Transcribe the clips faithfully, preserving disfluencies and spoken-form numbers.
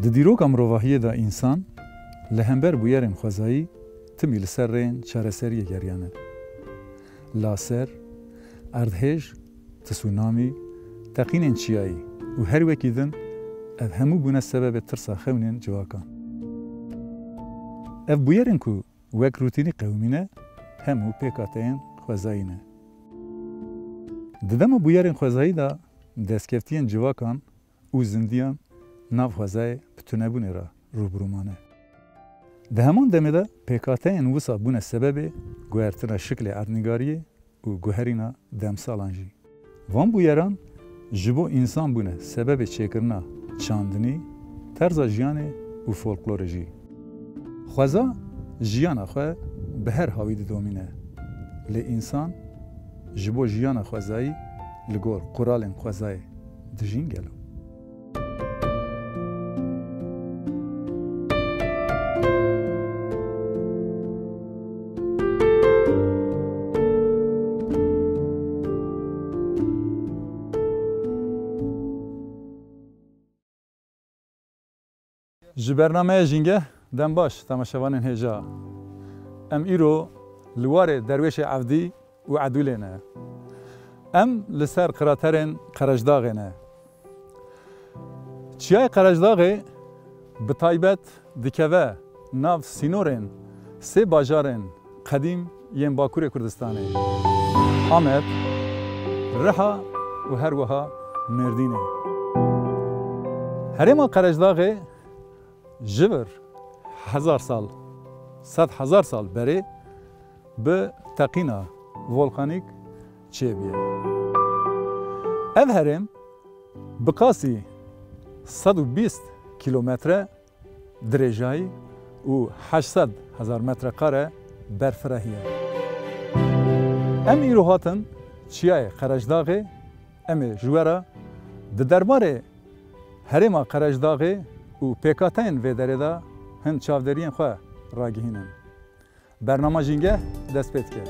Di dîroka mirovahiyê de însan li hember bûyerên xwezayî timî li ser rêyên çareseriyê geriyane. Laser, erdhêj, tsunamî, teqînên çiyayî û her wekî din ev hemû bûne sebebê tirsa xewnên ciwakan. Ev bûyerên ku wek rûtînî qewimîne, hemû pêkhateyên xwezayî ne. Di dema bûyerên xwezayî de destkeftiyên civakan û zindiyan nav xwezayê bi tunebûnê re rûbirû mane. Di heman demê de pêkhateyên wisa bûne sebebê guhertina şiklê erdnîgariyê û guherîna demsalan jî. Van bûyeran ji bo însan bûne sebebê çêkirina çandinî, terza jiyanê û folklorê jî. Xweza jiyana xwe bi her hawî didomîne. Lê însan ji bo jiyana xwezayî li gor quralên xwezayê dijîn gelo? Ji bernameya Jîngeh dem baş, temaşevanên hêja. Em îro li warê Derwêşê Evdî û Edûlê ne. Em li ser qiraterên Qerejdaxê ne. Çiyayê Qerejdaxê bi taybet dikeve nav sînorên sê bajarên qedîm yên Bakurê Kurdistanê, Amed, Riha û her wiha Mêrdînê. Herêma Qerejdaxê ji vir hezar sal, sed hezar sal berê bi teqîna volkanîk çêbûye. Ev herêm bi qasî sed û bîst kîlometre dirêjayî û heşt sed hezar metrekare berfirehî ye. Em îro hatin Çiyayê Qerejdaxê, em ê ji we re di derbarê herêma Qerejdaxê û pêkhateyên vê derê de hin çavderiyên xwe ragihînin. Bernama Jîngeh dest pê dike.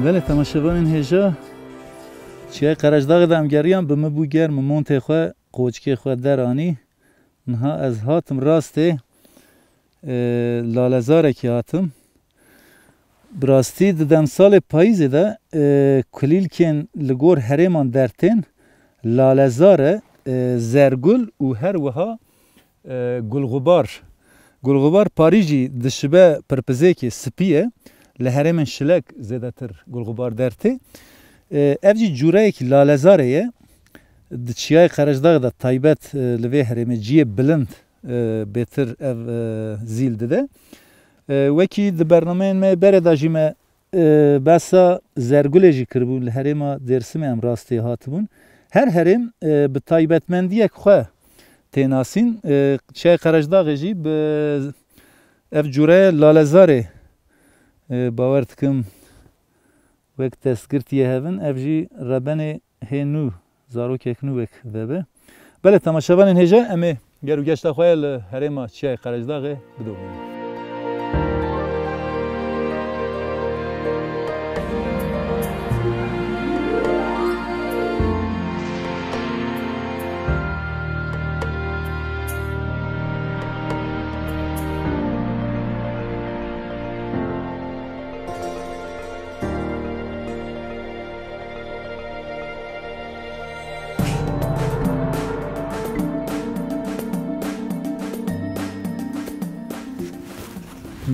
Belê, temaşevanên hêja, Çiyayê Qerejdaxê de em geriyan, bi min bû germ, min montê xwe, qoçikê xwe deranî. Niha ez hatim rastê, e, lalezarekî hatim. Bi rastî di demsalê payîzê de, e, kulîlkên li gor herêman dertên lalezare, e, zergul û her wiha, e, gulxubar. Gulxubar parî jî dişibe pirpizêkê spî ye. Li herêmên şilek zêdetir gulxubar dertê. E, ev jî cûreyekî lalezarê ye. Di Çiyayê Qerejdaxê de taybet, e, li vê herêmê ciyê bilind, e, bêtir ev, e, zîl dide. E, wekî di bernameyên me berê de jî me, e, behsa zergulê jî kiribûn, li herêma Dêrsimê em rastê hatibûn. Her herêm, e, bi taybetmendiyek xwe tê nasîn. E, Çiyayê Qerejdaxê jî bi ev cûre lalezarê, e, bawer dikim, wek destgirtiyê hev in, ev jî rebenê hê nû, zarokek nû wek vebe. Belê, temaşevanên hêja, em ê ger û geşta xwe li herêma Çiyayê Qerejdaxê bidomînin.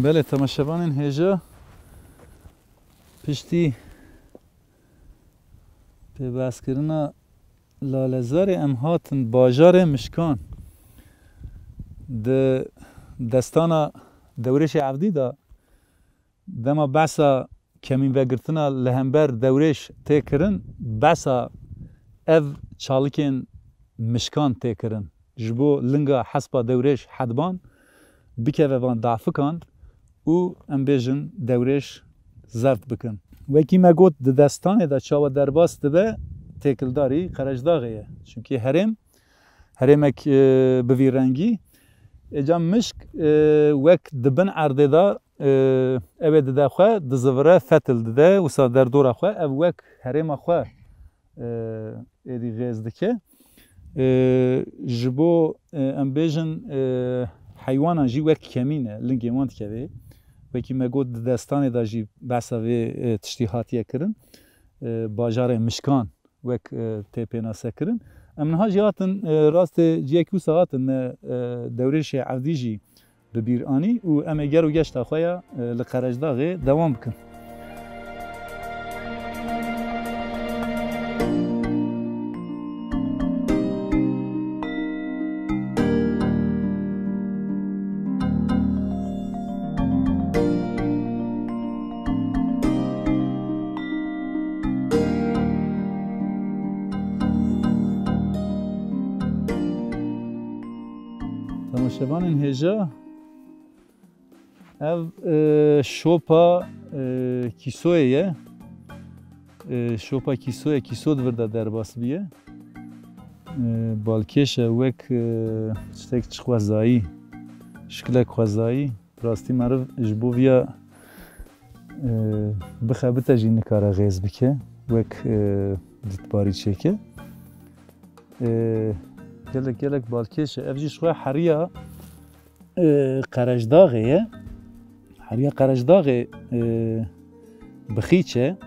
Belê, temaşevanên hêja, piştî pêbehskirina Lalezarê em hatin bajarê Mişkan. Di destana Dewrêşê Evdî de dema behsa kemînvegirtina li hember Dewrêş tê kirin, behsa ev çalikên Mişkan tê kirin. ji bo linga hespa Dewrêş Hedban bikeve van dafikan û em bêjin Dewrêş zeft bikin. Wekî me got di destanê de çawa derbas dibe têkildarî Qerecdaxê ye. Çimkî herêm, herêmek, e, bi vî rengî. Êca mişk, e, wek di bin erdê de, e, ew ê dide xwe, dizivire, fetil dide, wisa derdora xwe, ev wek herêma xwe, e, êdî xêz dike. E, ji bo, e, em bêjin, e, heywanan jî wek kemîn e, lingê wan dikeve. Wekî me got di destanê de jî behsa vê, e, tiştî hatiye kirin. E, bajarê Mişkan wek, e, tê pênasekirin. Em niha jî hatin, e, rastê ciyekî wisa hatin me, e, Dewrêşê Evdî jî bi bîr anî û em ê ger û geşta xwe ya, e, li Qerecdaxê dewam bikin. Temaşevanên hêja, ev, e, şopa, e, Kîsoyê ye. E, şopa Kîsoyê, Kîso di vir de derbas bûye. E, balkêş e wek, e, tiştek çi xwezayî, şikilek xwezayî. Bi rastî meriv ji bo viya, e, bixebite jî nikare xêz bike, wek, e, dîtbarî çêke. E, gelek gelek balkêş e. Ev jî ji xwe heriya, e, Qerecdaxê ye. Heriya Qerecdaxê, e, bi xîç e.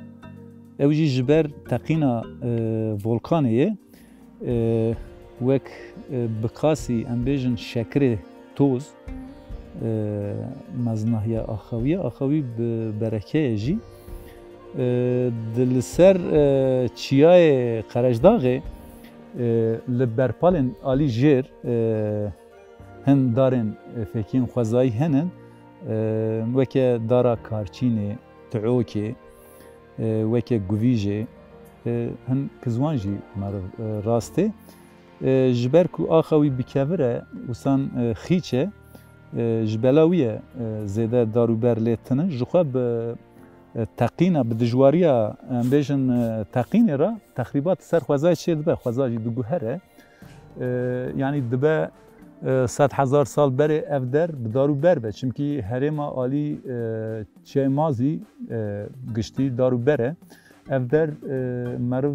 Ew jî ji ber teqîna, e, volkanê ye. E, wek, e, bi qasî em bêjin şekirê toz, e, meznahiya axawiye. Axawî bi bereke ye jî. E, di li ser, e, çiyayê Qerecdaxê, e, li berpalên alî jêr, e, hin darên, e, fêkiyên xwezayî hene, e, weke dara karçînê, tiokê, e, weke guvîjê, e, hin kizwan jî meriv, e, rast ê. E, ji ber ku axa wî bi kevir e, wisan, e, xîç e, e, ji bela wî ye, e, zêde dar û ber lê tune. Ji xwe bi, e, teqîna, bi dijwariya, em bêjin, e, teqînê re texrîbat ser xwezayê çêdibe, xweza jî diguhere. E, yanî dibe, e, sed hezar sal berê ev der bi dar û ber be. Çimkî herêma alî, e, Çiyayê Mazî, e, giştî dar û ber e. Ev der, e, meriv,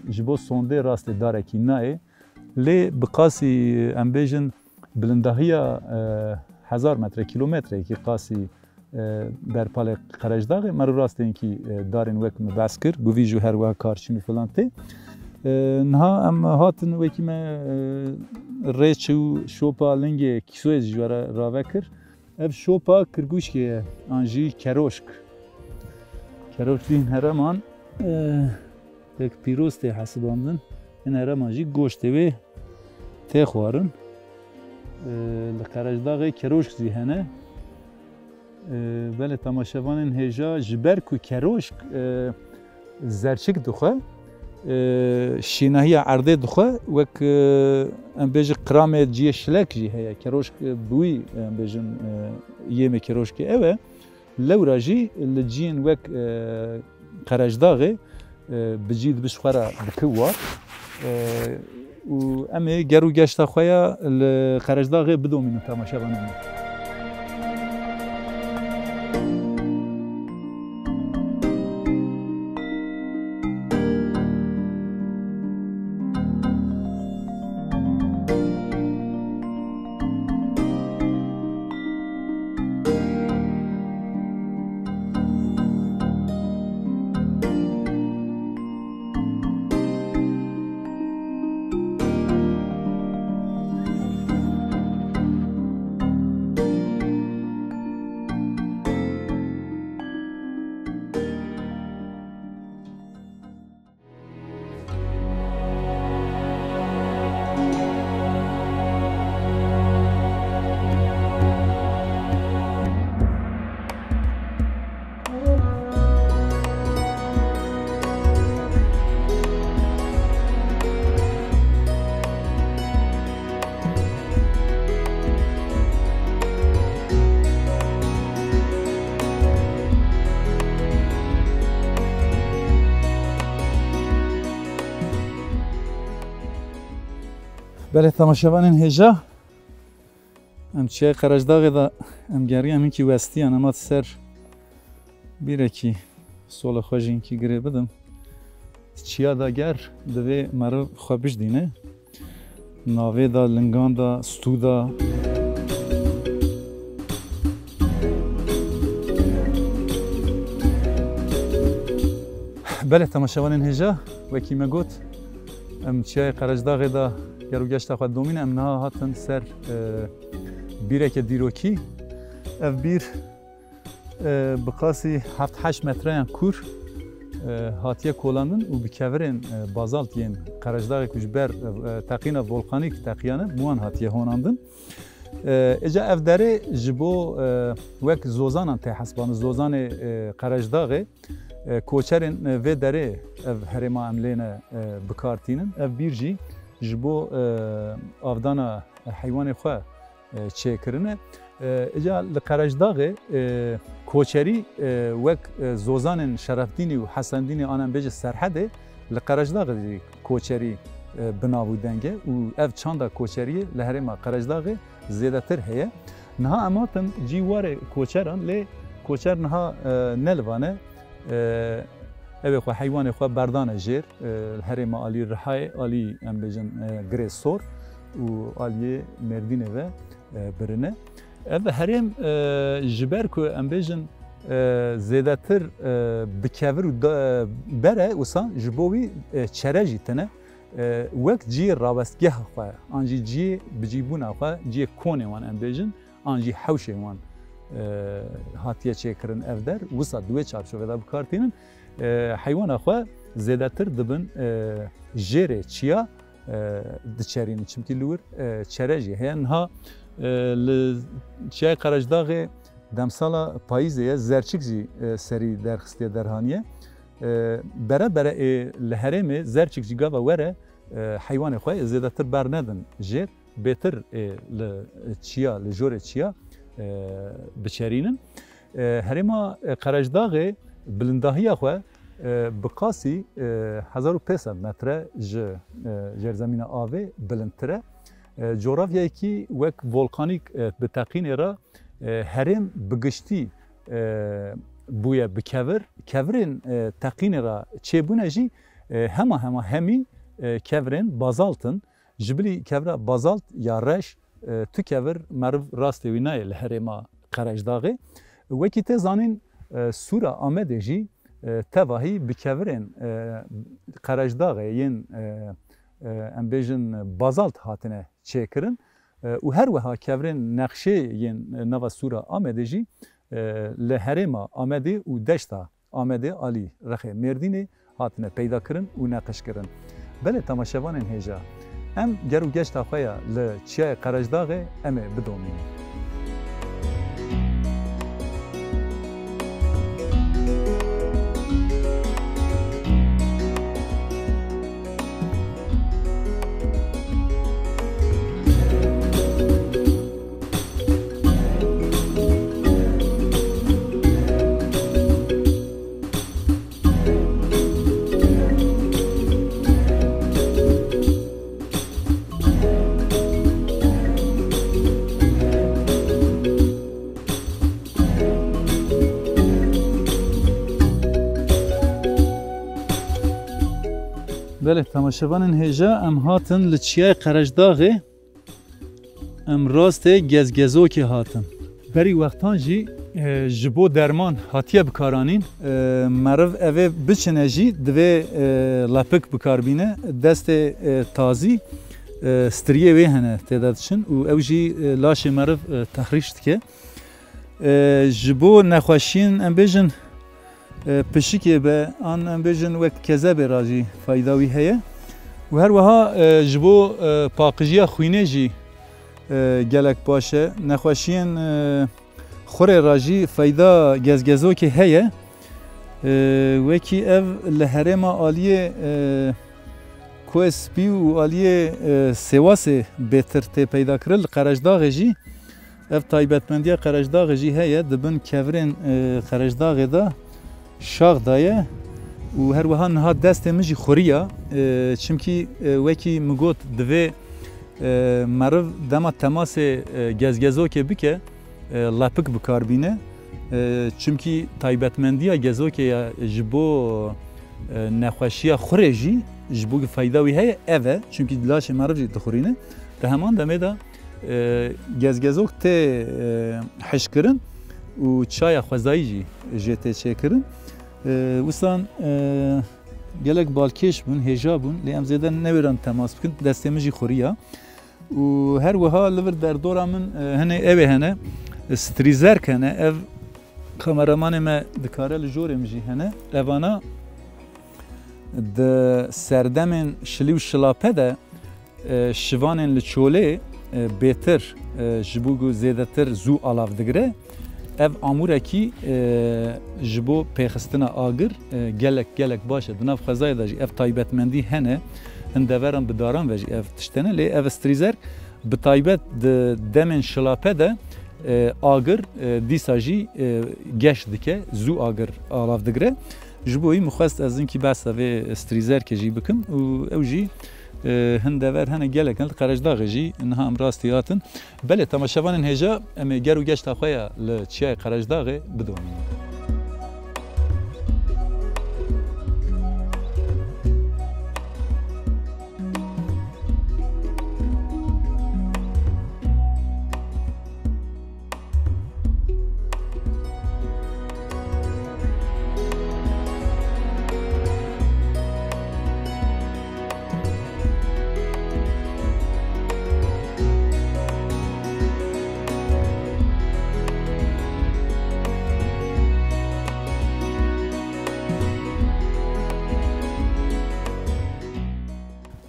e, ji bo sondê rastê darekî nayê. Lê bi qasî, em bêjin, bilindahiya, e, hezar metre, kîlometreyekî qasî, e, berpalê Qerecdaxê, meriv rastênkî, e, darên wek me behs kir, guvîj û her wiha karçîn û filan tê. E, niha em hatin wekî me, e, rê çi û şopa lingê Kîsoyê jî ji we re rave kir. Ev şopa Kirgûşkê ye, an jî Keroşk. Keroşk jî hin hereman, e, yek pîroz tê hesibandin. Hin hereman jî goştê wê tê xwarin. E, li Qerecdaxê Keroşk jî hene. E, belê temaşevanên hêja, ji ber ku Keroşk, e, zerçik dixwe, e, şînahiya erdê dixwe, wek, e, em bêjin qiramê ciyê şilek jî heye. Keroşk, e, bi wî, em bêjin, e, yêmê Keroşkê ew e. Lewra jî li ciyên wek, e, Qerecdaxê, e, bi cî dibe ji xwe re dike war. E, û em ê ger û geşta xwe ya li Qerecdaxê bidomînin temaşevanên me. Belê temaşevanên hêja, em çiyayê Qerecdaxê de em geriyan, hinkî westiyan, em hat ser bîrekî sola xwe jî hinkî girê bidim. Çiya de ger divê meriv xwe bijdîne. Navê de, lingan de, stû de. Belê temaşevanên hêja, wekî me got, em çiyayê Qerecdaxê de ger û geşta xwe domîne, em niha hatin ser, e, bîreke dîrokî. Ev bîr, e, bi qasî heft heşt metreyan kûr, e, hatiye kolandin û bi kevirên, e, bazalt yên Qerecdaxê ku ji ber, e, teqîna volkanîk teqiyane, bi wan hatiye honandin. E, îca ev derê ji bo, e, wek zozanan tê hesibandin, zozanê, e, Qerecdaxê, e, koçerên, e, vê derê ev herêma em lêne, e, bi kar tînin. Ev bîr jî ji bo, e, avdana heywanê xwe, e, çêkirine. E, îca li Qerecdaxê, e, koçerî, e, wek, e, zozanên Şerefdînî û Hesendînî, an em bêje Serhedê, li Qerecdaxê jî koçerî, e, bi nav û deng e û ev çanda koçeriyê li herêma Qerecdaxê zêdetir heye. Niha em hatin cî warê koçeran, lê koçer niha, e, ne li van e. E, ew ê xwe heywanê xwe berdane jêr, e, herêma alî Rihayê, alî em bêjin, e, Girê Sor û aliyê Mêrdînê ve, e, birine. Ev herêm, e, ji ber ku em bêjin, e, zêdetir, e, bi kevir û da-, ber e, wisa ji bo wî, e, çere jî tine. E, wek cihê rawestgeha xwe, an jî cihê bicîbûna xwe, cihê konê wan em bêjin, an jî hewşê wan, e, hatiye çêkirin ev der, wisa di wê çarçovê de bi kar tînin. E, heywana xwe zêdetir dibin, e, jêrê çiya, e, diçerînin. Çimkî li wir, e, çere jî heye. Niha, e, li Çiyayê Qerecdaxê demsala payîzê ye, zerçik jî, e, serî derxistiye, derhaniye. E, bere bere ê li herêmê zerçik jî gava were, e, heywanê xwe ê zêdetir bernedin jêr, bêtir ê li çiya, li jorê çiya, e, biçerînin. E, herêma, e, Qerecdaxê bilindahiya xwe, e, bi qasî, e, hezar û pênc sed metre ji, e, jêrzemîna avê bilindtir e. E, cografyayekî wek volkanîk, e, bi teqînê re, e, herêm bi giştî, e, bûye bi kevir. Kevirên, e, teqînê re çêbûne jî, e, hema hema hemî, e, kevirên bazalt in. Ji bilî kevira bazalt ya reş, e, tu kevir meriv rastê wî nayê li herêma Qerecdaxê. Wekî tê zanîn, e, sûra Amedê jî, e, tevahî bi kevirên, e, Qerecdaxê yên, e, e, em bêjin bazalt hatine çêkirin. E, û her wiha kevirên nexşê yên nava sûra Amedê jî, e, li herêma Amedê û deşta Amedê alî rexê Mêrdînê hatine peyda kirin û neqişkirin. Belê temaşevanên hêja, em ger û geşta xwe ya li Çiyayê Qerecdaxê em ê bidomînin. Belê, temaşevanên hêja, em hatin li Çiyayê Qerecdaxê. Em rastê Gezgezokê hatin. Berî wextan jî, e, ji bo derman hatiye bikaranîn. E, meriv evê biçine jî divê, e, lepik bikar bîne. Destê, e, tazî, e, striyê wê hene tê de diçin û ew jî, e, laşê meriv, e, tehrîş dike. E, ji bo nexweşiyên, em bêjin, e, pişikê be, an em bêjin wek kezebê re jî fayda wî heye. Û her wiha, e, ji bo, e, paqijiya xwînê jî, e, gelek baş e. Nexweşiyên, e, xurê re jî fayda gezgezokê heye. E, wekî ev li herêma aliyê, e, Koyê Spî û aliyê, e, Sêwasê bêtir tê peyda kirin, li Qerecdaxê jî ev taybetmendiya Qerecdaxê jî heye, di bin kevirên, e, Qerecdaxê de şax daye û her wiha niha destê min jî xuriya, e, çimkî, e, wekî min got, divê, E, meriv dema temasê, e, gezgezokê bike, e, lepik bi kar bîne. E, çimkî taybetmendiya gezokê ya ji bo, e, nexweşiya xurê jî, ji bo ku feyda wî heye, ev e. Çimkî laşê meriv jî dixurîne. Di heman demê de, e, gezgezok tê, e, hişkirin û çaya xwezayî jî jê tê çêkirin. E, wisan, e, gelek balkêş bûn, hêja bûn, lê em zêde newêran temas bikin, destê min jî xuriya. Û her wiha li vir derdora min, e, hinê ewê hene, e, strîzerk hene, ev kameramanê me dikare li jorê min jî hene. Evana di serdemên şilî û şilape de, e, şivanên li çolê, e, bêtir, e, ji bo ku zêdetir zû alav digire, ev amûrekî, e, ji bo pêxistina agir, e, gelek, gelek baş e. Di nav xwezayê de jî ev taybetmendî hene, hin deveran bi daran ve jî ev tişt hene, lê ev strîzerk bi taybet di demên şilape de, e, agir, e, dîsa jî, e, geş dike, zû agir alav digire. Ji bo wî min xwest ez hinkî behsa vê strîzerkê jî bikim û ew jî, e, hin dever hene gelek li Qerejdaxê jî niha em rastî hatin. Belê, temaşevanên hêja, em ê ger û geşta xwe ya li Çiyayê Qerejdaxê bidomînin.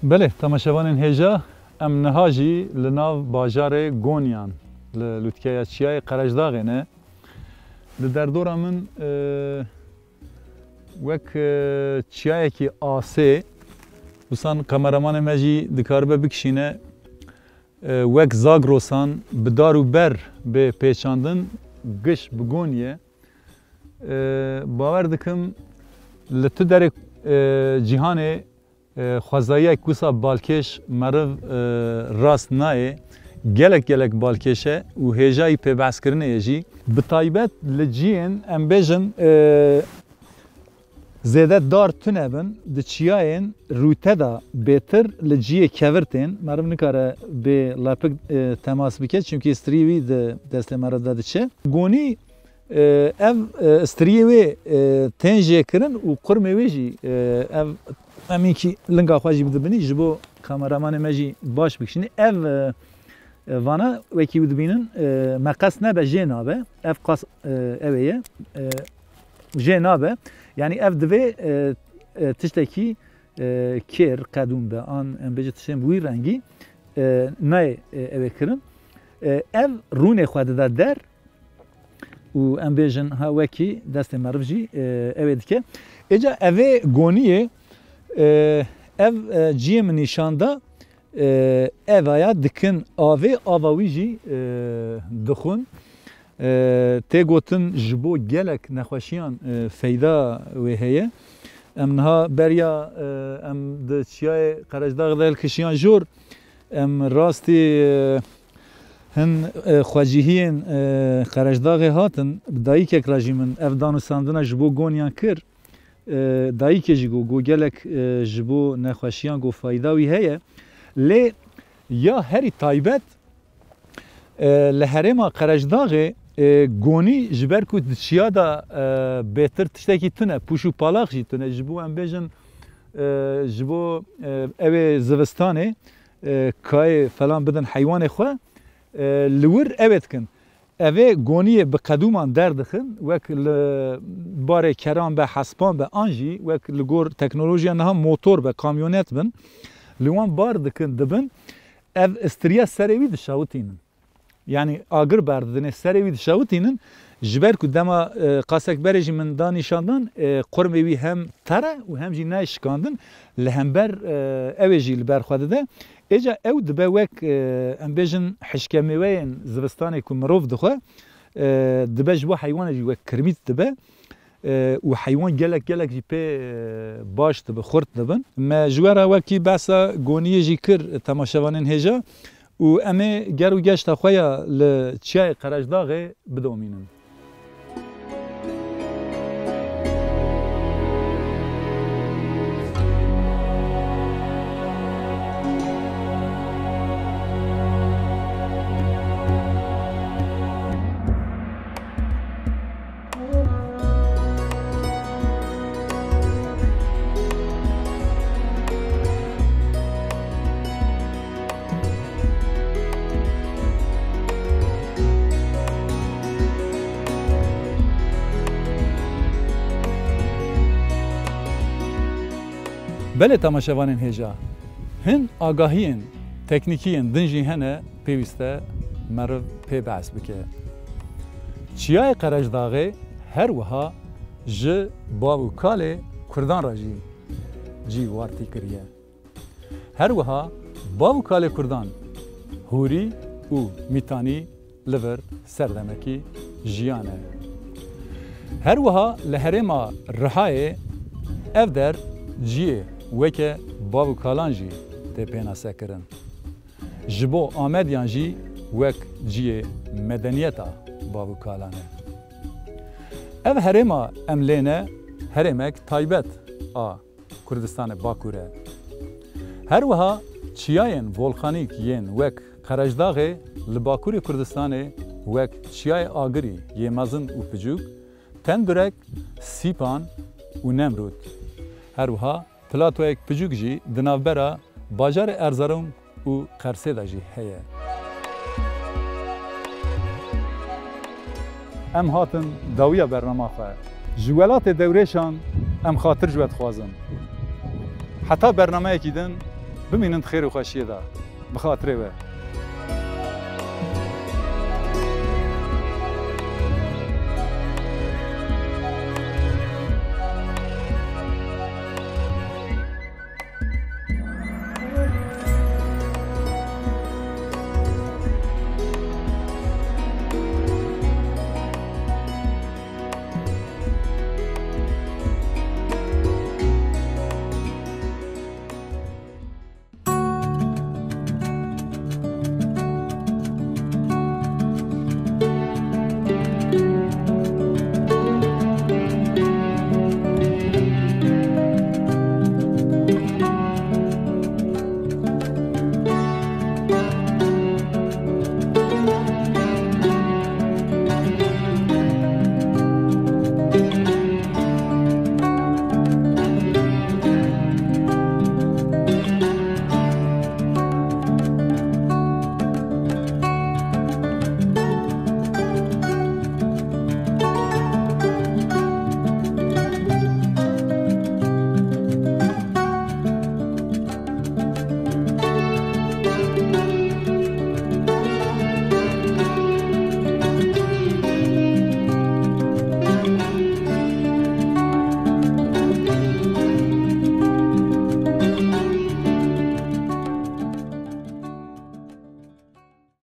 Belê, temaşevanên hêja, em niha jî li nav bajarê Goniyan, li lûtkeya Çiyayê Qerejdaxê ne. Li derdora min, e, wek, e, çiyayekî asê, wisan kameramanê me jî dikaribe bikişîne, e, wek Zagrosan bi dar û ber bê pêçandin, giş bi Goniyê. E, bawer dikim li tu derê, e, cîhanê, e, xwezayiyek wisa balkêş meriv, e, rast nayê. Gelek gelek balkêş e û hêjayî pêbehskirinê ye jî. Bi taybet li ciyên, em bêjin, e, zêde dar tune bin, di çiyayên rûte de bêtir li ciyê kevir tên. Meriv nikare bê lepik, e, temas bike, çimkî strî wî di destê meriv de diçe. Gonî, e, ev, e, striyê wê, e, tên jêkirin û qurmê wê jî, e, ev, em înkî linga xwe jî bidibinî, ji bo kameramanê me jî baş bikişînî. Ev, e, e, vana wekî wî dibînin, e, meqes nebe, jê nabe. Ev qas, e, ew ê ye, e, jê nabe. Yanî ev divê, e, e, tiştekî, e, kêr, qedûn be, an em bêje tiştên bi wî rengî, e, nayê, e, ew ê kirin. E, ev rûnê xwe dide der û em bêjin ha wekî destê meriv jî, e, ew ê dike. Êca evê goniyê, e, ev, e, ciyê min nîşan da, e, eva ya dikin avê, ava wî jî, e, dixwin. E, tê gotin ji bo gelek nexweşiyan, e, feyda wê heye. Em niha beriya, e, em di çiyayê Qerejdaxê de hilkişiyan jor, em rastî, e, hin, e, xwecihiyên, e, Qerejdaxê hatin, bi dayikek re jî min ev danûstandina ji bo goniyan kir. E, dayikê jî got, got gelek, e, ji bo nexweşiyan got fayda wî heye. Lê ya herî taybet, e, li herêma Qerejdaxê, e, gonî ji ber ku di çiya de, e, bêtir tiştekî tune, pûş û palax jî tune, ji bo em bêjin, e, ji bo, e, ew ê zivistanê, e, kayê falan bidin heywanê xwe, e, li wir ew ê dikin. Evê goniyê bi qedûman derdixin, wek li barê keran be, hespan be, an jî wek li gor teknolojiya niha motor be, kamyonet bin, li wan bar dikin, dibin, ev istriya serê wî dişewitînin. Yanî agir berdidinê, serê wî dişewitînin, ji ber ku dema, e, qasek berê jî min da nîşandan, e, qurmê wî hem ter e û hem jî nayê şikandin, li hember, e, ew ê jî li ber xwe dide. Êca ew dibe wek, e, em bêjin hişke mêweyên zivistanê ku mirov dixwe, e, dibe ji bo heywanê jî wek kirmît dibe. e, û heywan gelek gelek jî pê, e, baş dibi, xurt dibin. Me ji we re wekî behsa goniyê jî kir temaşevanên hêja û em ê ger û geşta xwe ya li Çiyayê Qerecdaxê bidomînin. Belê temaşevanên hêja, hin agahiyên teknîkî yên din jî hene, pêwîst e meriv pê behs bike. Çiyayê Qerecdaxê her wiha ji bav û kalê Kurdan re jî cî wartî kiriye. Her wiha bav û kalê Kurdan Hûrî û Mîtanî li vir serdemekî jiyane. Her wiha li herêma Rihayê ev der ciyê weke bav û kalan jî tê pênasekirin. Ji bo Amediyan jî wek ciyê medeniyeta bav û kalan e. Ev herêma em lê ne, herêmek taybet a Kurdistanê Bakur e. Her wiha çiyayên volkanîk yên wek Qerecdaxê li Bakurê Kurdistanê wek Çiyayê Agirî yê mezin û piçûk, Tendurek, Sîpan û Nemrûd. Her wiha platoyek piçûk jî di navbera bajarê Erzarum û Qersê de jî heye. Em hatin dawiya bernama xwe. Ji welatê Dewrêşan em xatir ji we dixwazin. Heta bernameyekî din bimînin di xêr û xweşiyê de. Bi xatirê we.